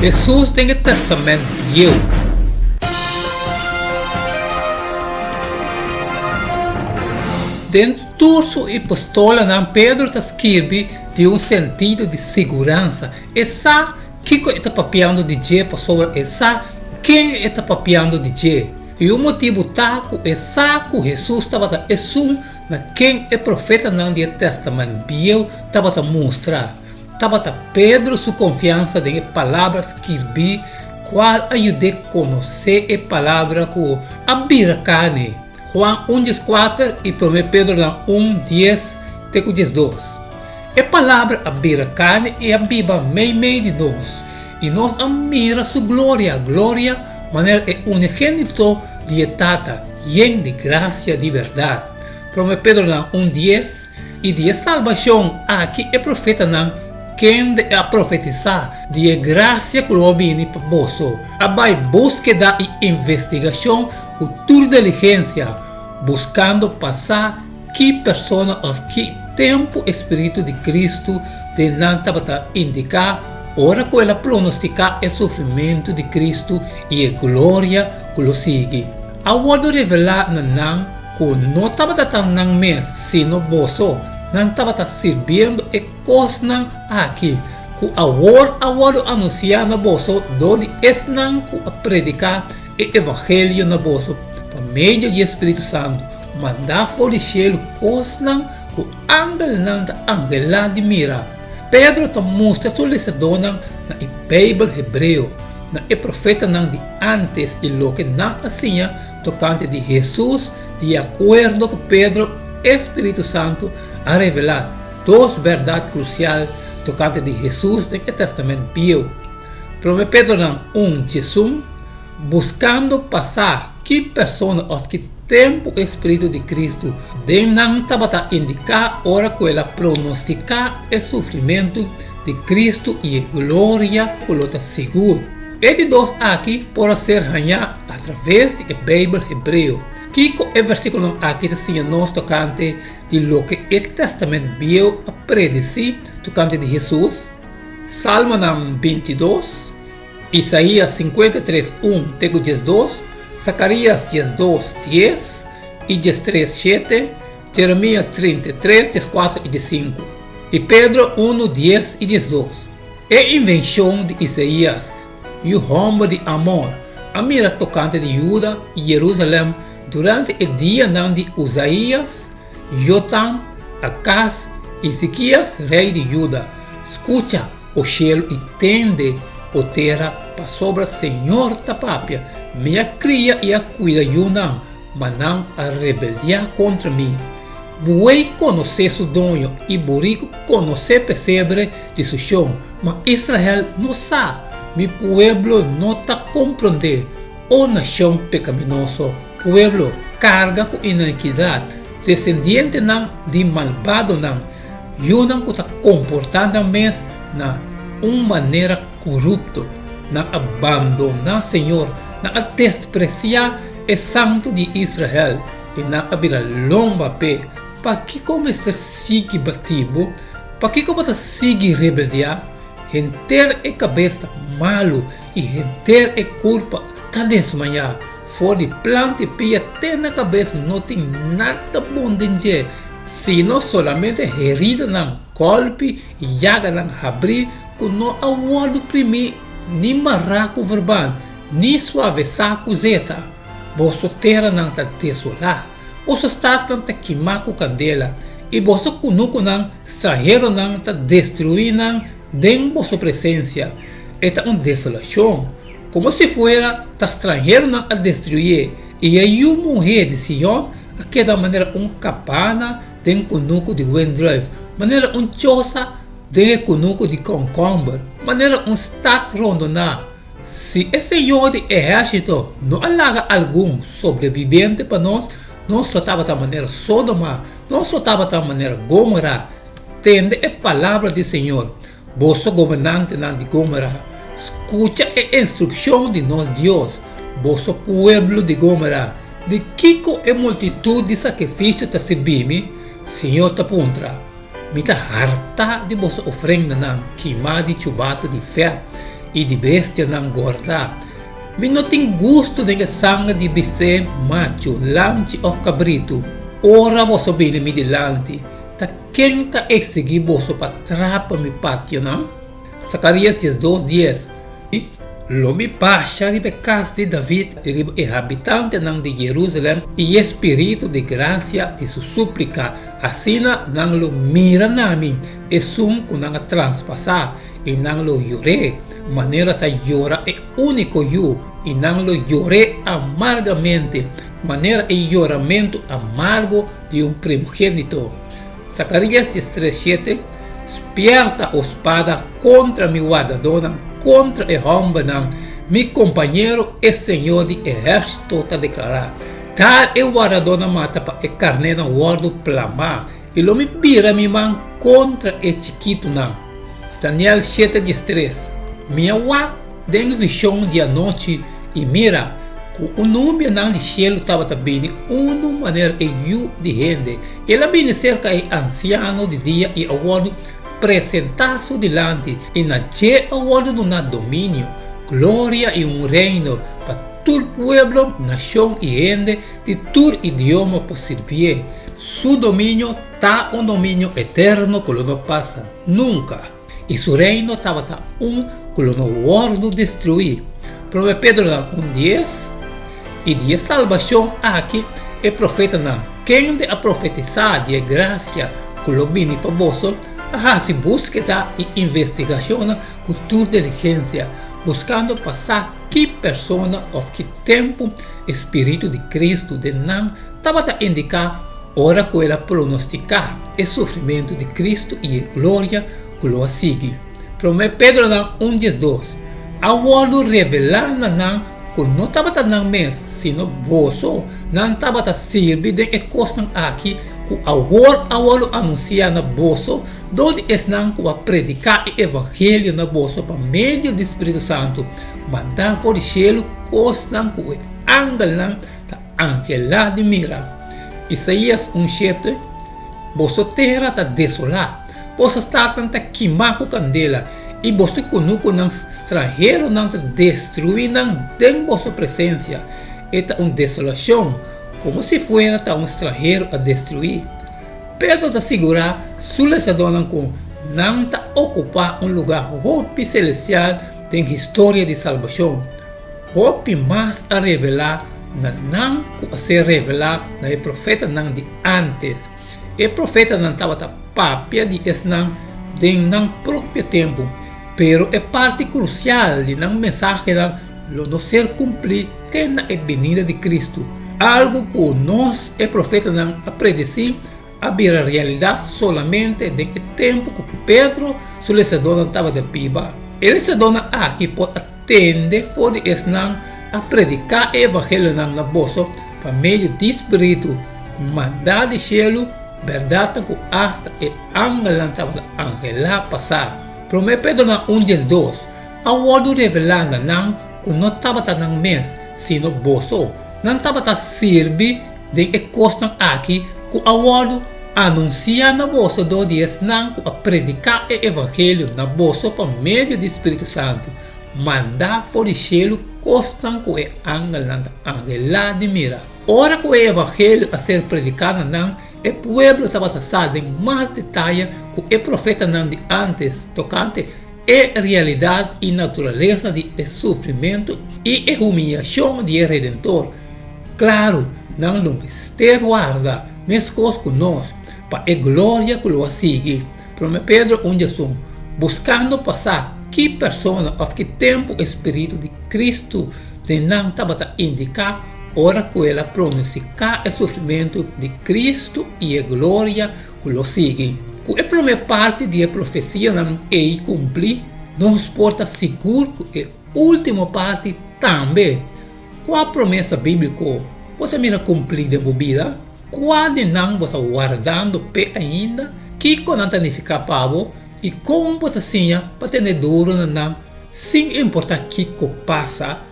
Hesus den e Testament Bieu. Den tur su epistolanan Pedro ta skirbi di un sentido di siguransa. E sa kiko e ta papiando di dje pasobra e sa ken e ta papiando di dje. I un motibu ta ku e sa ku Hesus tabata esun na ken e profetanan di e Testament Bieu tabata mustra. Tabata Pedro su konfiansa den e Palabra skirbí kual a yud'é konosé e Palabra ku a bira karni, Juan un dieskuater i Promé Pedronan un, dies te ku 12. E Palabra a bira karni i a biba meimei di nos, i nos a mira su gloria, gloria manera e unigénito di e Tata, yen di grasia di bèrdat. Promé Pedronan un, dies. I di e salbashon aki e profetanan kende a profetisá di e grasia ku lo a bini pa boso, a bai búskeda i investigashon ku tur diligensia, buskando pa sa ki persona òf ki tempu e spiritu di Kristu den nan tabata indiká ora ku el a pronostiká e sufrimentu di Kristu i e gloria ku lo sigui. A wòrdu revelá na nan ku no tabata ta nan mes, sino boso, nan tabata sirbiendo e kosnan aki, ku awor a wòrdu anunsiá na boso dor di esnan ku a prediká e evangelio na boso pa medio di e Spiritu Santu, mandá for di shelu kosnan ku angelnan ta anhelá di mira. Pedro ta mustra su lesadónan na e Beibel hebreo, na e profetanan di ántes i loke nan a siña tokante di Hesus, di akuerdo ku Pedro, e spiritu santu a revelá dos bèrdat krusial tokante di Hesus den e Tèstamènt Bieu. Promé Pedronan un diesun, Buskando pa sa ki persona òf ki tempu e spiritu di Kristu den nan tabata indiká ora ku el a pronostiká e sufrimentu di Kristu i e gloria ku lo ta sigur. E di dos aki por a ser hañá atraves di e Beibel hebreo. Kiko e versíkulonan aki ta siña nos tokante di loke e Tèstamènt Bieu a predisí tokante di Hesus? Salmonan 22, Isaías 53, un te ku 12, Zakarías 12, dies i 13, shete, Jeremías 33, 14 i 15, i Pedro unu, dies i 12. E invenshon di Isaías, yu hòmber di Amor, a mira tokante di Juda i Jerusalèm durante e dianan di Uzaías, Jotam, Akaz i Zikias, rei di Juda. Skucha, o shelu, i tende, o tera, pasobra señor ta papia, Mi a kria i a kuida yunan, ma nan a rebeldiá kontra mi. Buey konosé su doño i buriku konosé pesebre di su shon, ma Israel no sa, mi pueblo no ta komprondé. O nashon pekaminoso, pueblo karga ku inikidat, desendientenan di malbadonan, yunan ku ta komportá nan mes na un manera korupto! Nan a bandoná señor, nan a despresiá e Santu di Israel, i nan a bira lomba p'e. Pakiko mester sigui batí bo? Pakiko bo ta sigui rebeldiá? Henter e kabes ta malu i henter e kurpa ta desmayá. For di planta i pia te na kabes no tin nada bon den dje, sino solamente heridanan, kòlpi i yaganan habrí ku no a wòrdu primí ni mará ku verband, ni suavisá ku zeta. Boso teranan ta desolá, boso statnan ta kimá ku kandela, i boso kunukunan stranheronan ta destruí nan den boso presensia. E ta un desolashon, komo si fuera ta stranheronan a destruyé, i e yu muhé di Sion a keda manera un kabana den kunuku di wendrùif, manera un chosa den e kunuku di kònkòmber, manera un stat rondoná. Si e Señor di ehérsito no a laga algun sobrebibente pa nos, nos lo tabata manera Sodoma, nos lo tabata manera Gomora. Tende e palabra di Señor, boso gobernantenan di Gomora, skucha e instrukshon di nos Dios, boso pueblo di Gomora. Di kiko e multitut di sakrifisio ta sirbi mi? Señor ta puntra. Mi ta hartá di boso ofrendanan kimá di chubatu di fèt. i di bestianan gòrdá. Mi no tin gustu den e sanger di bisé machu, lamchi òf kabritu. Ora boso bini mi dilanti, ta ken ta eksigí boso pa trapa mi pationan? Sakarías 12, 10. Lo mi basha riba e kas di David i riba e habitantenan di Jerusalèm i e spiritu di grasia di su súplika, asina nan lo mira na mi, esun ku nan a traspasá, i nan lo yor'é manera ta yora e úniko yu, i nan lo yor'é amargamente, manera e yoramentu amargo di un primogénito. Zacarías 13, 7, Spierta, o spada, kontra mi wardadónan, kontra e hòmbernan, mi kompañero, e Señor di ehérsito ta deklará. Tal e wardadónan mata pa e karnénan wòrdu plamá, i lo mi bira mi man kontra e chikitunan. Daniel 7, 13, Mi a wak den vishon di anochi, i mira, ku un nubianan di shelu tabata bini unu manera e Yu di hende. El a bini serka e Ansiano di Dia i a wòrdu presentá su dilanti, i na dje a wòrdu duná dominio, gloria i un reino, pa tur pueblo, nashon i hende di tur idioma por sirbié. Su dominio ta un dominio eterno ku lo no pasa nunka, i su reino tabata un ku lo no wòrdu destruí. Promé Pedronan un 10, I di e salbashon aki e profetanan, kende a profetisá di e grasia ku lo bini pa boso, a hasi búskeda i investigashonnan ku tur diligensia, buskando pa sa ki persona òf ki tempu e spiritu di Kristu den nan tabata indiká ora ku el a pronostiká e sufrimentu di Kristu i e gloria ku lo a sigui. Promé Pedronan un 12, A wòrdu revelá na nan ku no tabata nan mes, sino boso, nan tabata sirbi den e kosnan aki ku awor a wòrdu anunsiá na boso dor di esnan ku a prediká e evangelio na boso pa medio di Spiritu Santu, mandá for di shelu kosnan ku e angelnan ta anhelá di mira. Isaías un shete, Boso tera ta desolá, boso statnan ta kimá ku kandela, i boso kunukunan stranheronan ta destruí nan den boso presensia. E ta un desolashon, komo si fuera ta un stranhero a destruí. Pedro ta sigurá su lesadónan ku nan ta okupá un lugá hopi selestial den historia di salbashon. Hopi mas a revelá na nan ku a ser revelá na e profetanan di ántes. E profetanan tabata papia di esnan den nan propio tempu, pero e parti krusial di nan mensahenan lo no ser kumplí te na e binida di Kristu. Algu ku nos e profetanan a predesí a bira realidat solamente den e tempu ku Pedro su lesadónan tabata biba. E lesadónan aki por a tende for di esnan a prediká e evangelionan na boso pa medio di spiritu mandá di shelu, bèrdatnan ku asta e angelnan tabata anhelá pa sa. Promé Pedronan un 12 a wòrdu revelá na nan ku no tabata nan mes, sino boso. Nan tabata sirbi den e kosnan aki ku a wòrdu anunsiá na boso dor di esnan ku a prediká e evangelio na boso pa medio di spiritu santu, mandá for di shelu kosnan ku e angelnan ta anhelá di mira. Ora ku e evangelio a ser prediká na nan, e pueblo tabata sa den mas detaye ku e profetanan di ántes tokante e realidat i naturalesa di e sufrimentu i e humiliashon di e Redentor. Klaru, nan lo mester warda, meskos ku nos, pa e gloria ku lo a sigui. Promé Pedro un djasun, Buskando pa sa ki persona òf ki tempu e spiritu di Kristu den nan tabata indiká ora ku el a pronunsiká e sufrimentu di Kristu i e gloria ku lo sigui. Ku e promé parti di e profesianan ei kumplí, nos por ta sigur ku e último parti tambe. Kua promesa bíbliko bo ta mira kumplí den bo bida? Kua di nan bo ta wardando p'e ainda? Kiko nan ta nifiká pa bo, i kon bo ta siña pa tene duru na nan sin importá kiko pasa?